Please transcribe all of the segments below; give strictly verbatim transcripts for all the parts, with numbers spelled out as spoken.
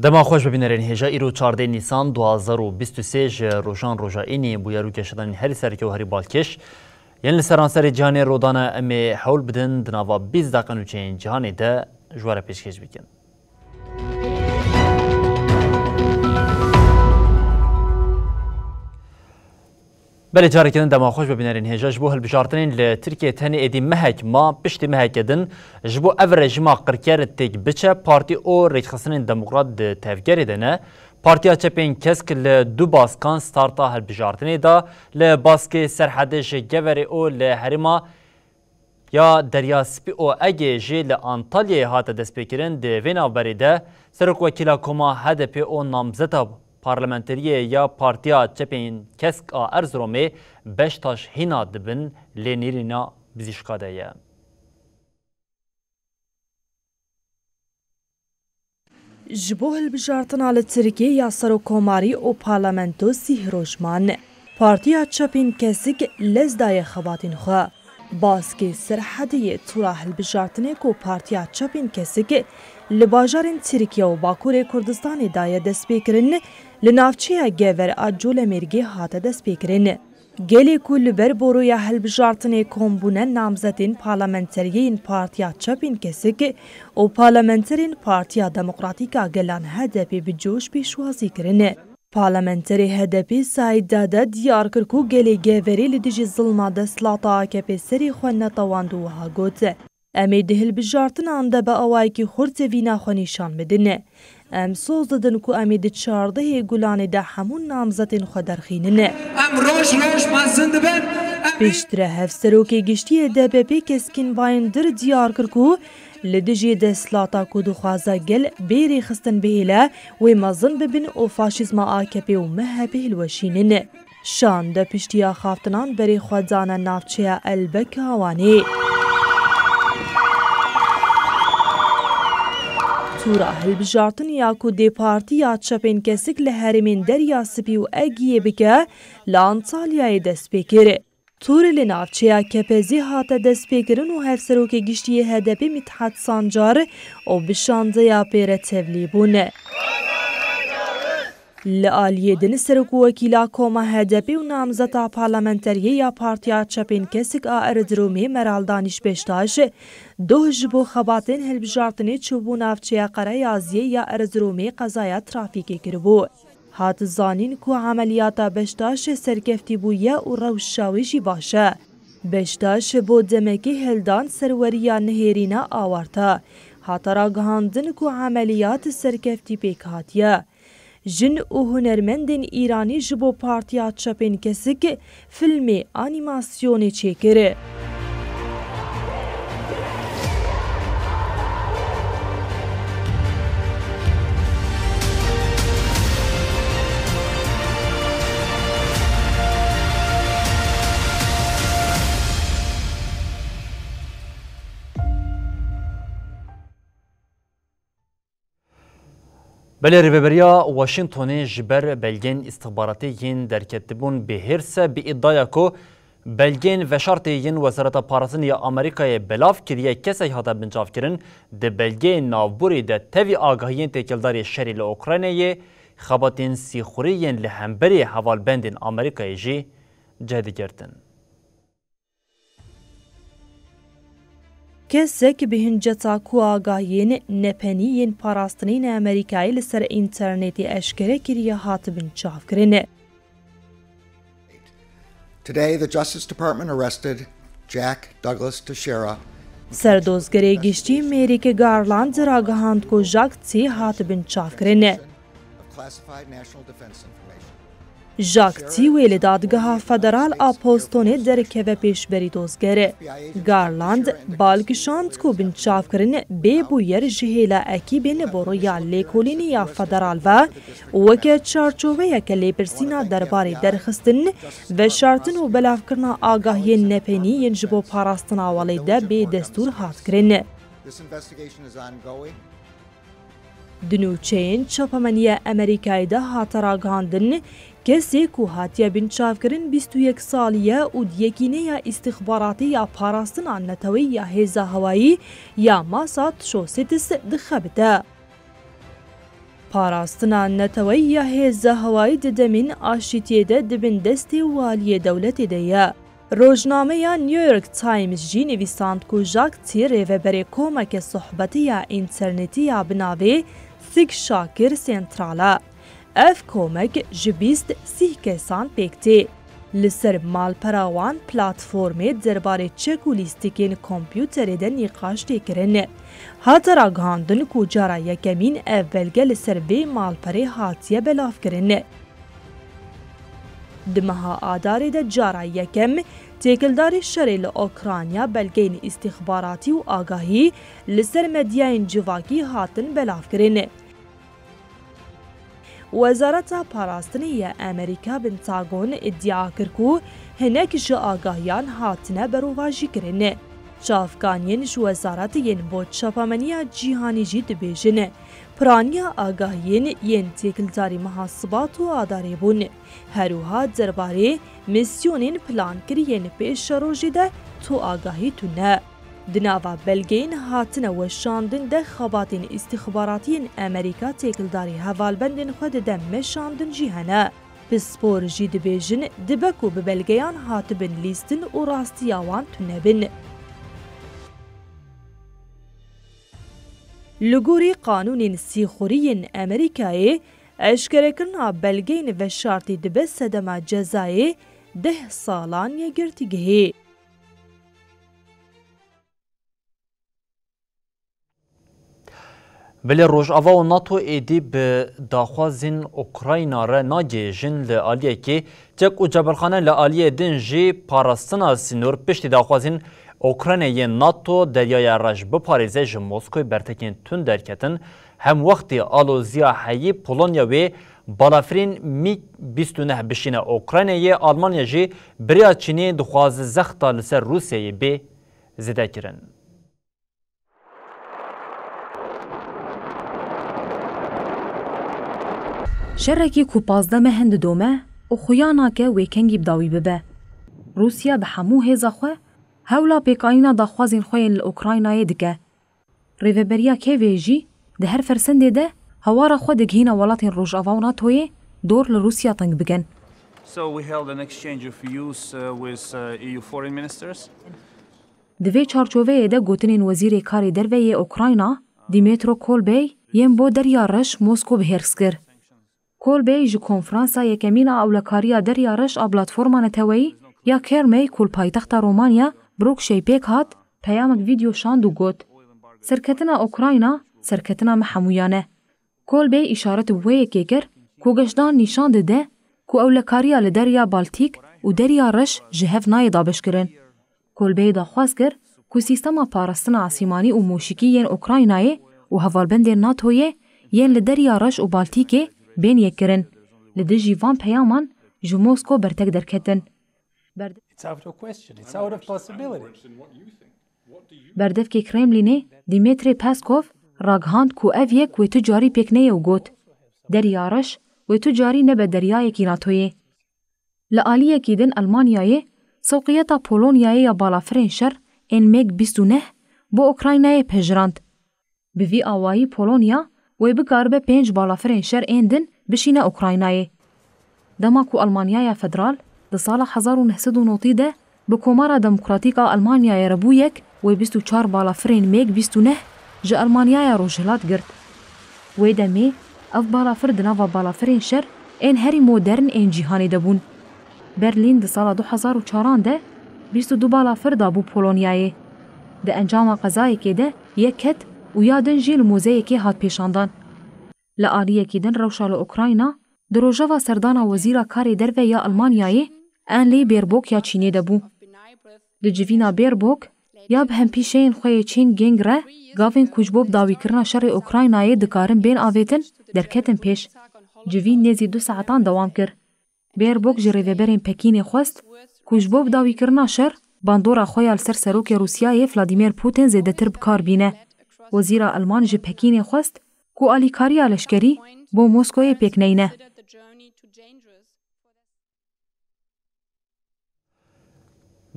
Dema xweş bibînerên hêja, îro çardeh Nîsan du hazar û bîst û sê ji rojan roja înî bûyer û geşedanên herî sereke û herî balkêş yên li seranserê cîhanê rodane. Em ê hewl bidin di nava bîst deqe nûçeyên cîhanê de ji we re pêşkêş bikin. Belê, careke din dema xweş be bînerên hêja. Ji bo hilbijartinên li Tirkiyê tenê êdî mehek ma, piştî meheke din ji bo ev rejîma qirker têk biçe, partî û rêkxistinên demokrat di tevgerê de ne. Partiya Çepên Kesk li du baskan starta hilbijartinê da, li baskê Serhedê ji Geverê û li herêma ya Derya Spî û Egê jî li Antalyayê hate destpêkirin. Di vê navberê de Serokwekîla Koma H D P û namzeta parlamenteriyê ya Partiya Çepên Kesk a Erziromê Beştaş Hîna dibin lê nêrîna bizîşka de ye. Ji bo hilbijartina li Tirkiyê ya serokkomarî û parlamento sîh roj man. Partiya Çepên Kesik lez daye xebatên xwe. Baskê Serhedê yê tûra hilbijartinê ku Partiya Çepên Kesik li bajarên Tirkiye û Bakurê Kurdistanê daye destpêkirin, li navçeya Gever a Colemêrgê hate destpêkirin. Gelê ku li ber boroya hilbijartinê kom bûne namzetên parlamenteriyê yên Partiya Çepên Kesik û parlamenterên Partiya Demokratîk a Gelan H D P bi coş pêşwazî kirin. Parlamenterê H D P Saîd Dade diyar kir ku gelê Geverê li dijî zilma desthilata A K P serê xwe netewand û wiha got, Em ê di hilbijartinan de bi awayekî xurt tevîna xwe nîşan bidin. Em soz didin ku em ê di çardehê Gulanê de hemû namzetên xwe derxînin. Em roj roj mezin dibin. Em Piştre hevserokê giştî yê D P P Keskîn Bayindir diyar kir ku li dijî desthilata ku dixwaze gel bê rêxistin bihêle, wê mezin bibin û faşîzma A K P û M H P hilweşînin. Şan de piştî axaftinan berê xwe dane navçeya Elbek a Wanê. Tûra hilbijartin ya ku dê Partiya Çepên Kesik li herêmên Derya Spî û Egiyê bike, li Antalyayê dest pê kir. Tûr li navçeya Kepezê hate destpêkirin û Hevserokê Giştî yê H D P Mithat Sancar û bi şandeya pê re tevlî bûn. Li aliyê din Serokwekîla Koma H D P û namzeta parlamenteriyê ya Partiya Çepên Kesik a Erziromê Meral Danîş Beştaş doh ji bo xebatên hilbijartinê çûbû navçeya Qereyaziyê ya Erziromê qezaya trafîkê kiribû. Hat zanîn ku emeliyata Beştaş serkeftî bûye û rewşa wê jî baş e. Beştaş bo demekê hildan serweriya nihêrîna awarte. Hate ragihandin ku emeliyat serkeftî pêk hatiye. Jin û hunermendên Îranî ji bo Partiya Çepên Kesik fîlmê anîmasyonê çêkir. Belê, Rêveberiya Washingtonê ji ber belgeyên îstixbaratî yên derketibûn bê hêrs e, bi îdiaya ku belgeyên veşartê yên Wezareta Parastinê ya Amerîkayê belav kiriye, kesek hate binçavkirin. Di belgeyên navborî de tevî agahiyên têkildarî şerê li Ukraynayê, xebatên sîxurî yên li hemberî hevalbendên Amerîkayê jî cih digirtin. Kesek bi hinceta ku agahiyên nepenî yên parastinên Amerîkayê li ser înternetê eşkere kiriye, hat binçavkirin. Today, the Justice Department arrested Jack Douglas Teixeira. Serdozgerê Giştî Merrick Garland ragihand ku Jack T hat binçavkirin. Of classified national defense information. Jacques Thill wê li dadgeha federal a Bostonê derkeve pêşberî dozger. Garland bal kişand ku binçavkirin bê bûyer ji hêla ekîbên baroya lêkolînê ya federal ve û weke çarçoveyeke lêpirsîna derbarê derxistin, veşartin û belavkirina agahiyên nepenî yên ji bo parastina welê de bê destûr hat kirin. This investigation is ongoing. Di nûçeyên çapemeniya Amerîkayê de hate ragihandin, kesê ku hatiye binçavkirin bîst û yek salî ye û di yekîneya îstixbaratî ya parastina neteweyî ya hêza hewayî ya Mossad Shoshitz dixebite. Parastina neteweyî ya hêza hewayî di demên aşîtiyê de di bin destê waliyê dewletê de ye. Rojnameya New York Times jî nivîsand ku Jack Thill rêveberê komeke sohbetî ya înternetî ya bi navê Think Shakir Central e. Ev komek ji bîst sî kesan pêk tê. Li ser malpera wan platformê derbarê çek û lîstikên kompûterê de nîqaş tê kirin. Hate ragihandin ku cara yekemîn ev belge li ser vê malperê hatiye belavkirin. Di meha Adarê de cara yekem têkildarî şerê li Ukrayna belgeyên îstixbaratî û agahî li ser medyayên civakî hatin belavkirin. Wezareta Parastinê ya Amerîka, Pentagon, îdia kir ku hinek ji agahiyan hatine berovajîkirin. Çavkaniyên ji wezaretê yên bo çapemeniya cîhanî jî dibêjin, piraniya agahiyên yên têkildarî meha Sibat û Adarê bûn. Her wiha derbarê misyonên plankirî yên pêşerojê de tu agahî tune. Di nava belgeyên hatine weşandin de xebatên îstixbaratî yên Amerîka têkildarî hevalbendên xwe dide meşandin jî hene. Pispor jî dibêjin dibe ku bi belgeyan hatibin lîstin û rastiya wan tune bin. Li gorî qanûnên sîxurî yên Amerîkayê, eşkerekirina belgeyên veşartî dibe sedema cezayê deh salan yê girtîgehê. Belê Rojava û NATO êdî bi daxwazên Ukrayna re nagihêjin. Li aliyekê çek û ceberxane, li aliyê din jî parastina sînor piştî daxwazên Ukraynayê NATO Deryaya Reş biparêze ji Moskoyê bertekên tund derketin. Hemwextî aloziya heyî Polonya wê balafirên MiG bîst û neh bişîne Ukraynayê, Almanya jî bi rêya Çînê dixwaze zexta li ser Rûsyayê bê zêdekirin. Şerekî ku pazdeh meh in didome û xuya nake wê kengî bi dawî bibe. Rûsya bi hemû hêza xwe hewla pêkanîna daxwazên xwe yên li Ukraynayê dike. Rêveberiya Kêvê jî di her fersendê de hewara xwe digihîne welatên Rojava û NATOyê dor li Rûsya teng bikin. So we held an exchange of views uh, with uh, E U foreign ministers. Di vê çarçoveyê de gotinên Wezîrê Karê Derve yê Ukrayna, Dmytro Kolbey, yên bo Derya Reş Mosko bi hêrs kir. Kolbey ji konferansa yekemîn a ewlekariya Derya Reş a platforma neteweyî ya Kermey ku li paytexta Romanya Brukşey pêk hat, peyamek vîdyo şand û got, Serketina Ukrayna, serketina me hemûyan e. Kolbey îşaret bi wê yekê kir ku geşdan nîşan dide ku ewlekariya li Derya Baltîk û Derya Reş ji hev nayê dabeşkirin. Kolbeyê daxwaz kir ku sîstema parastina esîmanî û moşikî yên Ukraynayê û hevalbendên NATOyê yên li Derya Reş û Baltîkê bên yekkirin. Li dijî van peyaman ji Mosko bertek derketin. It's out of question. It's out of possibility. Berdevkê Kremlînê Dmytri Peskov ragihand ku ev yek wê tu carî pêk neyê û got, Derya Reş wê tu carî nebe deryayekî NATOyê. Li aliyekî din Elmanyayê sewqiyeta Polonyayê ya balafirên şer ên MiG bîst û neh bo Ukraynayê pejirand. Bi vî awayî Polonya wê bikaribe pênc balafirên şer ên din bişîne Ukraynayê. Dema ku Elmanyaya Federal di sala hezar û neh sed û notî de bi Komara Demokratîk a Elmanyayê re bû yek, wê bîst û çar balafirên MiG bîst û neh ji Elmanyaya Rojhilat girt. Wê demê ev balafir di nava balafirên şer ên herî modern ên cîhanê de bûn. Berlîn di sala du hezar û çaran de bîst û du balafir dabû Polonyayê. Di encama qezayekê de yek ket û ya din jî li muzeyekê hat pêşandan. Li aliyekî din rewşa li Ukrayna Di rojeva serdana wezîra karê derve ya Almanyayê, Annalena Baerbock ya Çînê de bû. Di civîna Baerbock ya bi hempîşeyên xwe yê Qin Gang re gavên ku ji bo bi dawîkirina şerê Ukraynayê dikarin bên avêtin, derketin pêş. Civîn nêzî du saetan dewam kir. Baerbock ji rêveberên Pekînê xwest ku ji bo bi dawîkirina şer bandora xwe ya li ser serokê Rûsyayê Vladimir Putin zêdetir bi kar bîne. Wezîra Alman ji Pekînê xwest ku alîkariya leşkerî bo Moskoyê pêk neyne.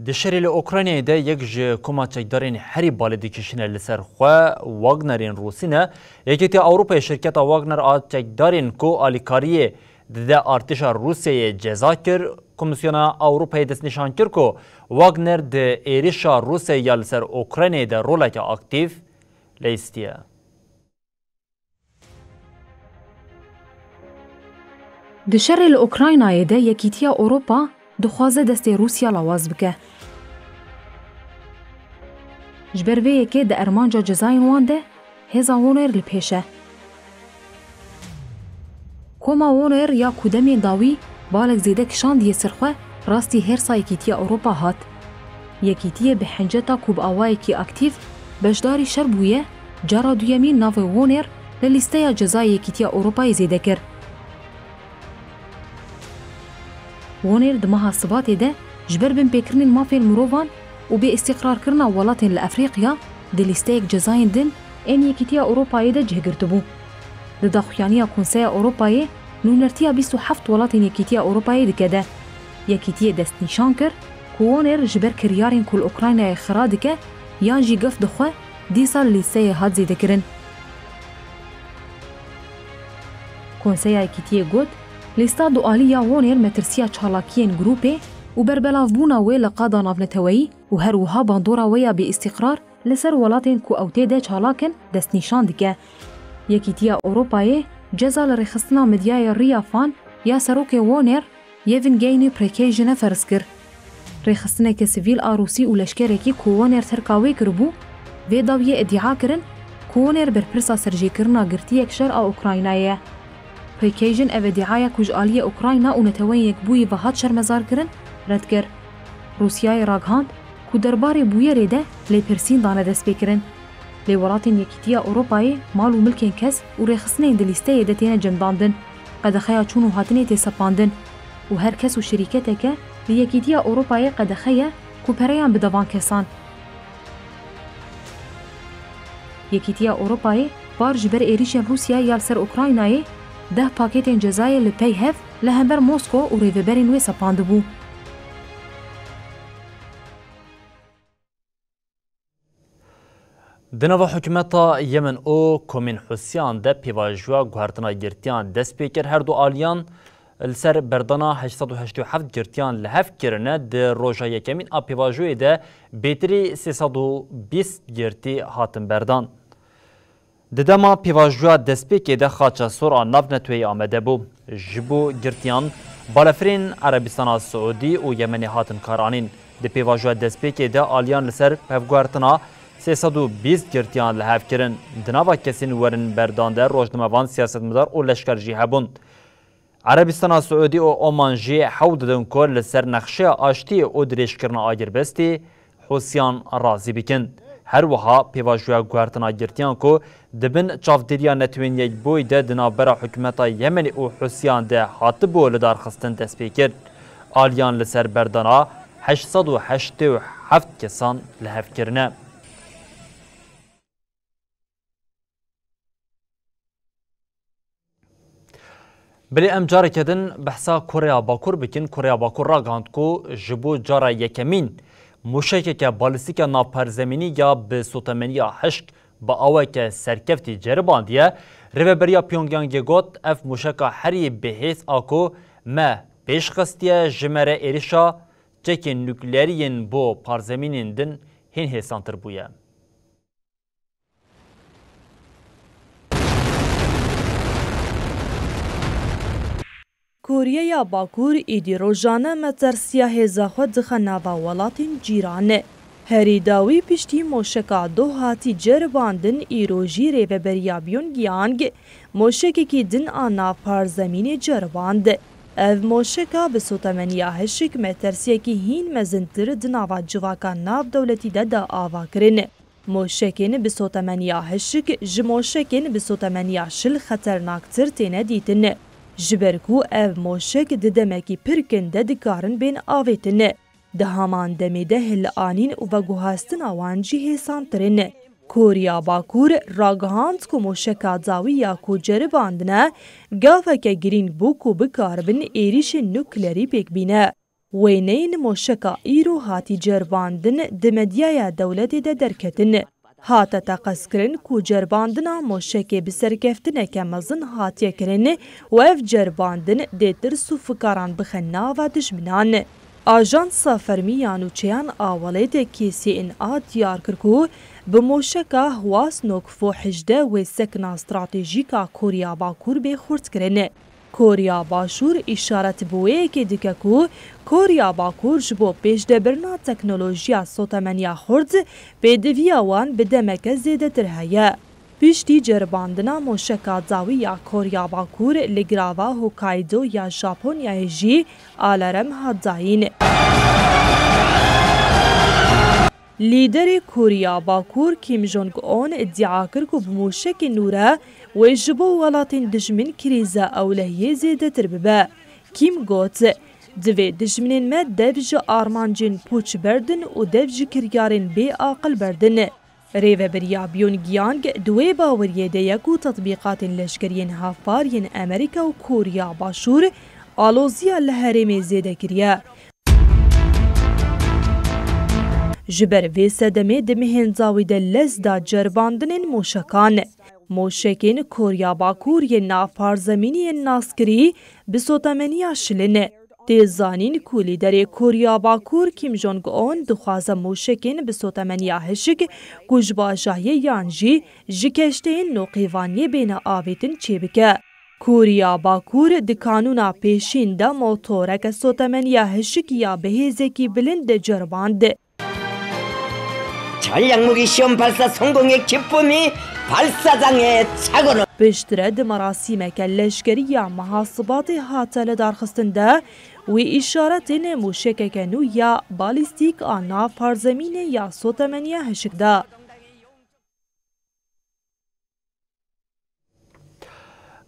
Di şerê li Ukraynayê de yek ji koma çekdarên herî balê dikişîne li ser xwe Wagnerên Rûsî ne. Yekîtiya Ewropayê şirketa Wagner a çekdarên ku alîkariyê dide artêşa Rûsyayê ceza kir. Komîsyona Ewropayê destnîşan kir ku Wagner di êrişa Rûsyayê ya li ser Ukraynayê de roleke aktîf leyîstiye. Di şerê li Ukraynayê de Yekîtiya Ewropa dixwaze destê Rûsya lawaz bike. Ji ber vê yekê di armanca cezayên wan de hêza Wagner li pêş e. Koma Wagner ya ku demên dawî balek zêde kişandiye ser xwe, rastî hêrsa Yekîtiya Ewropa hat. Yekîtiyê bi hinceta ku bi awayekî aktîf beşdarî şer bûye, cara duyemîn navê Wagner li lîsteya cezayê Yekîtiya Ewropayê zêde kir. Wagner di meha Sibatê de ji ber binpêkirinên mafên mirovan û bêîstîqrarkirina welatên li Efrîqya di lîsteyek cezayên din ên Yekîtiya Ewropayê de cih girtibû. Di daxuyaniya Konseya Ewropayê nûnertiya bîst û heft welatên Yekîtiya Ewropayê dike de, Yekîtiyê destnîşan kir ku Wagner ji ber kiryarên ku li Ukraynayê xira dike yan jî gef dixwe, dîsa li lîsteyê hat zêdekirin. Konseya Yekîtiyê got, lîsta dualî ya Wagner metirsiya çalakiyên grûpê û berbelavbûna wê li qada navneteweyî û her wiha bandora wê ya bêîstîqrar li ser welatên ku ew tê de çalak in destnîşan dike. Yekîtiya Ewropayê ceza li rêxistina medyayê Riya Fan ya serokê Wagner Yevgeny Prigozhin e ferz kir. Rêxistineke sivîl a Rûsî û leşkerekî ku Wagner terka wê kiribû, vê dawiyê îdia kirin ku Wagner berpirsa serjêkirina girtiyek şer a Ukraynayê ye. Prigozhin ev îdiaya ku ji aliyê Ukrayna û Neteweyên Yekbûyî ve hat şermezarkirin, red kir. Rûsyayê ragihand ku derbarê bûyerê de lêpirsîn dane destpêkirin. Lê welatên Yekîtiya Ewropayê mal û milkên kes û rêxistinên di lîsteyê de têne cemdandin. Qedexeya çûn û hatinê tê sepandin û her kes û şirîketeke li Yekîtiya Ewropayê qedexe ye ku pereyan bide van kesan. Yekîtiya Ewropayê par ji ber êrîşên Rûsyayê ya li ser Ukraynayê deh pakêtên cezayê li pey hev li hember Mosko û rêveberên wê sepandibû. Di nava hikûmeta Yemen û komên Hûsiyan de pêvajoya guhertina girtiyan dest pê kir. Her du aliyan li ser berdana heşt sed û heştê û heft girtiyan li hev kirine. Di roja yekemîn a pêvajoyê de bêtirî sê sed û bîst girtî hatin berdan. Di dema pêvajoya destpêkê de Xaça Sor a navneteweyî amade bû. Ji bo girtiyan, balafirên Erebistana Siûdî û Yemenê hatin karanîn. Di pêvajoya destpêkê de aliyan li ser pevguhertina sê sed û bîst girtiyan li hev kirin. Di nava kesên werin berdan de rojnamevan, siyasetmedar û leşker jî hebûn. Erebistana Siûdî û Oman jî hewl didin ku li ser nexşeya aştiyê û dirêjkirina agirbestê Hûsiyan razî bikin. Her wiha pêvajoya guhertina girtiyan ku di bin çavdêriya Netewên Yekbûyî de di navbera hikûmeta Yemenê û Hûsiyan de hatibû lidarxistin dest pê kir. Aliyan li ser berdana heşt sed û heştê û heft kesan li hev kirine. Belê em careke din behsa Koreya Bakur bikin. Koreya Bakur ragihand ku ji bo cara yekemîn mûşekeke balîstîk a navperzemînî ya bi sotemeniya hişk bi aweke serkeftî ceribandiye. Rêveberiya Pyongyangê got, ev mûşeka herî bihêz a ku me pêş xistiye, ji me re êrişa çekên nukleerî yên bo parzemînên din hîn hêsantir bûye. Koryeya Bakur êdî rojane metersiya hêza xwe dixe nava welatên cîran. Herî dawî piştî moşeka doh hatî ceribandin, îro jî Rêveberiya Pyongyang moşekekî din a nav parzemînê ceriband. Ev moşeka bi sotemeniya hişk metirsiyekî hîn mezintir di nava civaka navdewletî de da ava kirin. Moşekên bi sotemeniya hişk ji moşekên bi sotemeniya şil xeternaktir têne dîtin. Ji ber ku ev moşek di demekî pir kin de dikarin bên avêtin. Di heman demê de hilanîn û veguhastina wan jî hêsantir in. Koriya Bakur ragihand ku moşeka dawî ya ku ceribandine gaveke girîng bû ku bikaribin êrîşên nuklerî pêk bîne. Wêneyên moşeka îro hatî ceribandin di medyaya dewletê de derketin. Hate teqezkirin ku ceribandina moşekê bi serkeftineke mezin hatiye kirin û ev ceribandin dê tirs û fikaran bixe nava dijminan. Ajansa fermî ya nûçeyan a welatê K C N A diyar kir ku bi moşeka Hwasnok Fo hejdeh wê sekna stratejîk a Koriya Bakur bê xurt kirin. Koriya Başûr îşaret bi wê yekê dike ku Koriya Bakur ji bo pêşdebirina teknolojiya sotemeniya xurt pêdiviya wan bi demeke zêdetir heye. Piştî ceribandina moşeka dawî ya Koriya Bakur li girava Hokkaido ya Japonyayê jî alarm hat dayîn. Lîderê Koriya Bakur Kim Jong-un îdia kir ku bi moşekên nû re wê ji bo welatên dijmin krîza ewlehiyê zêdetir bibe. Kim got, "Divê dijminên me dev ji armancên pûç berdin û dev ji kiryarên bêaqil berdin." Rêveberiya Pyongyang di wê baweriyê de ye ku tetbîqatên leşkeriyên hevpar yên Amerîka û Koriya Başûr aloziya li herêmê zêde kiriye. Ji ber vê sedemê di mehên dawî de lez da ceribandinên moşekan. Moşekên Koriya Bakur yên nav parzemînî yên naskirî bi sotemeniya şilin e. Tê zanîn ku lîderê Koriya Bakur Kim Jong-un dixwaze moşekên bi sotemeniya hişk ku ji bajahiyê yan jî ji keşteyên noqêvaniyê bêne avêtin çêbike. Koriya Bakur di kanûna pêşîn de motoreke sotemeniya hişk ya bi hêzekî bilind ceriband. Piştre di merasîmeke leşkerî ya meha Sibatê hate lidarxistin de wî îşaretên mûşekeke nû ya balîstîk a nav parzemînê ya sotemeniya hişk da.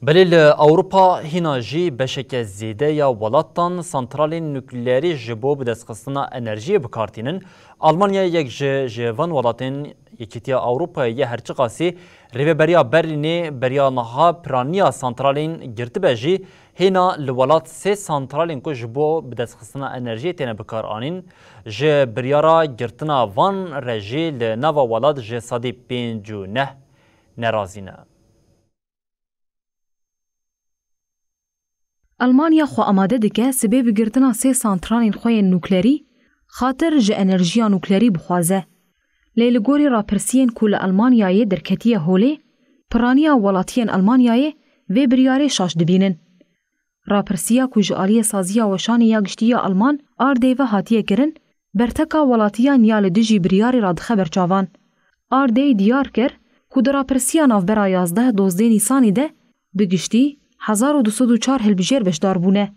Belê li Ewropa hîna jî beşeke zêde ya welatan santralên nukleerî ji bo bidestxistina enerjiyê bi kar tînin. Almanya yek ji, ji van welatên Yekîtiya Ewropayê ye, herçiqasî rêveberiya Berlînê beriya niha piraniya santralên girtibe jî, hêna li welat sê santralên ku ji bo bidestxistina enerjiyê têne bikaranîn, ji biryara girtina van re jî li nava welat ji sedî pêncî û neh nerazî ne. Almanya xwe amade dike sibê bi girtina sê santralên xwe yên nuklerî xatir ji enerjiya nuklerî bixwaze. Lê li gorî rapirsiyên ku li Almanyayê derketiye holê, piraniya welatiyên Almanyayê vê biryarê şaş dibînin. Rapirsiya ku ji aliyê Saziya Weşanê ya Giştî ya Alman, A R D ve hatiye kirin, berteka welatiyan ya li dijî biryarê radixe ber çavan. A R D diyar kir ku di rapirsiya navbera yazdeh dozdeh Nîsanê de bi giştî hezar û du sed û çar hilbijêr beşdar bûne.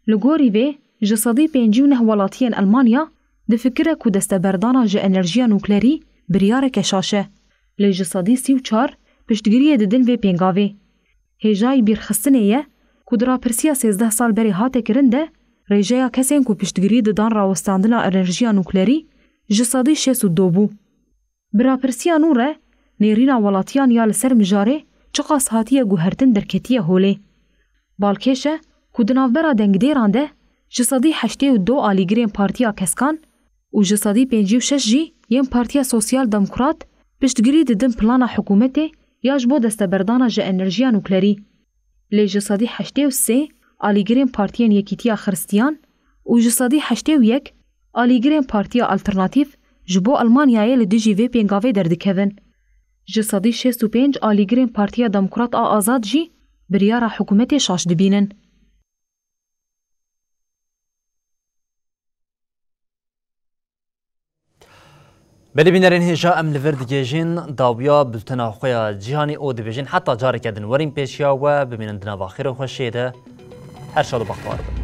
Li gorî vê, ji sedî pêncî û neh welatiyên Elmanya difikire ku desteberdana ji enerjiya nuklerî biryareke şaş e. Lê ji sedî sî û çar piştgiriyê didin vê pêngavê. Hêjayî bîrxistinê ye ku di rapirsiya sêzdeh sal berê hate kirin de rêjeya kesên ku piştgirî didan rawestandina enerjiya nuklerî ji sedî şêst û du bû. Bi rapirsiya nû re nêrîna welatiyan ya li ser mijarê çiqas hatiye guhertin derketiye holê. Balkêş e ku di navbera dengdêran de ji sedî heştê û du alîgirên Partiya Keskan û ji sedî pêncî û şeş jî yên Partiya Sosyal Demokrat piştgirî didin plana hikûmetê ya ji bo desteberdana ji enerjiya nuklerî. Lê ji sedî heştê û sê alîgirên Partiyên Yekîtiya Xiristiyan û ji sedî heştê û yek alîgirên Partiya Alternatîf ji bo Elmanyayê li dijî vê pêngavê derdikevin. Ji sedî şêst û pênc alîgirên Partiya Demokrat a Azad jî biryara hikûmetê şaş dibînin. Belê bînerên hêja, em li vir digihêjin dawiya bultena xwe ya cîhanî û dibêjin heta careke din werin pêşiya we, bimînin di nava xêr û xweşiyê de. Her şad û bextewar bin.